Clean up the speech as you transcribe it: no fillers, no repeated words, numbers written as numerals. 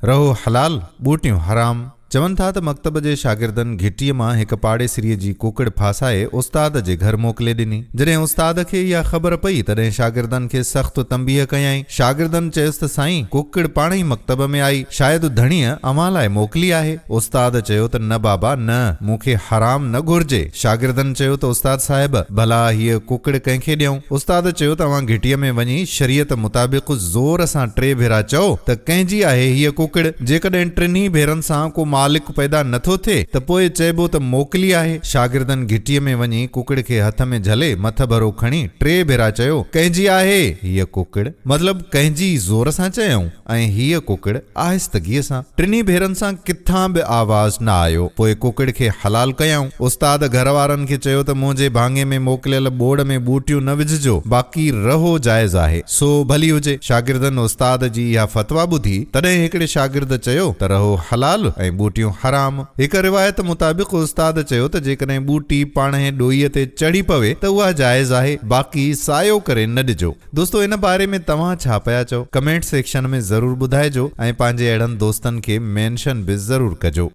رهو حلال، ٻوٽيون حرام. چون ٿا ته مڪتب جي شاگردن گهٽيء مان هڪ پاڙيسريء جي ڪڪڙ ڦاسائي استاد جي گهر موڪلي ڏني. جڏهن استاد کي اها خبر پئي، تڏهن شاگردن کي سخت تنبيهه ڪيائين. شاگردن چيس ته سائين، ڪڪڙ پاڻهئي مڪتب ۾ آئي، شايد ڌڻيء اوهان لاء موڪلي آهي. استاد چيو ته نه بابا نه، مون کي حرام نه گهرجي. شاگردن چيو ته استاد صاحب، ڀلا هيء ڪڪڙ ڪنهن کي ڏيون؟ استاد چيو ته اوهان گهٽيء ۾ وڃي شريعت مطابق زور سان ٽي ڀيرا چئو ته ڪنهن جي آهي هيء ڪڪڙ؟ جيڪڏهن ٽنهي ڀيرن سان ڪو مالڪ پيدا نه ٿو ٿئي ته پوء چئبو ته موڪلي آهي. شاگردن گهٽيء ۾ وڃي ڪڪڙ کي هٿ ۾ جهلي مٿڀرو کڻي ٽي ڀيرا چيو، ڪنهن جي آهي هيء ڪڪڙ؟ مطلب ڪنهن جي زور سان چيائون ۽ هيء ڪڪڙ آهستگيء سان. ٽنهي ڀيرن سان ڪٿان به آواز نه آيو. پوء ڪڪڙ کي حلال ڪيائون. استاد گهر وارن کي چيو ته منهنجي ڀاڱي ۾ موڪليل ٻوڙ ۾ ٻوٽيون نه وجهجو، باقي رهو جائز آهي، سو ڀلي هجي. شاگردن استاد جي اها فتويٰ ٻڌي، تڏهن هڪڙي شاگرد چيو ته رهو حلال ۽ ٻوٽيون حرام. هڪ روايت مطابق استاد چيو ته جيڪڏهن ٻوٽي پاڻهي ڏوئيء تي چڙهي پوي ته اها جائز آهي، باقي سايو ڪري نه ڏجو. دوستو ان باري ۾ توهان ڇا پيا چئو ڪمينٽ سيڪشن ۾ ضرور ٻڌائجو ۽ پنهنجي اهڙن دوستن کي مينشن به ضرور ڪجو.